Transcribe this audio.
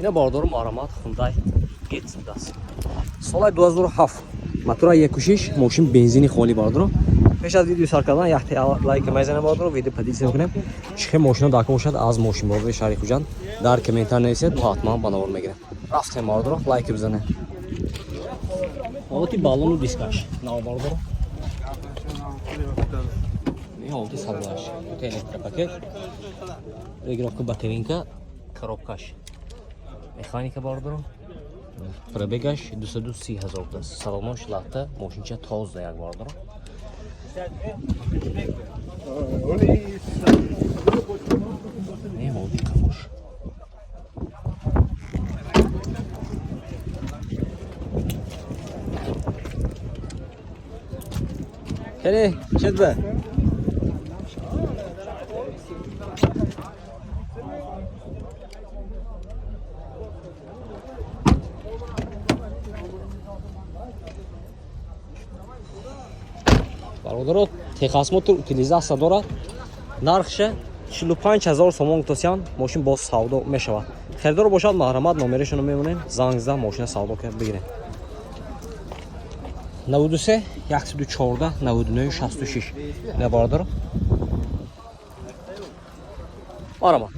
Ина, бародару, марҳамат, Хундай Гетс будааст, соли 2007, мотора 1.6, мошин бензини холӣ. Бародаро, пеш аз видео сар кардан якте лайк мезанем, бародаро, видео поделиться мекунем. Чӣ хел мошино дар бошад аз мошинбозори шаҳри Хуҷанд, дар комментар нависед, мо ҳатман ба навор мегирем. Рафтем, бародаро, лайк бизанем. Ҳолати баллону дискаш нав, бародаро, ҳолати салонаш, электропакет, регулировка, батарейка, коробкаш механика, бародаро. Пробегаш 230 ҳазор будааст. Салонош латта, мошинча тоза як, бародаро. Не, ҳолати қафош. Кане, чед ба? Бародаро, техосмотр, утилизация дорад. Нархша 45 ҳазор сомон гуфтасиян, мошин боз савдо мешавад. Харидор бошад, марҳамат, номерашонро мемонем, занг зада мошина савдо кард бигирем. 93 114 99 66. Ина, бародаро, марҳамат.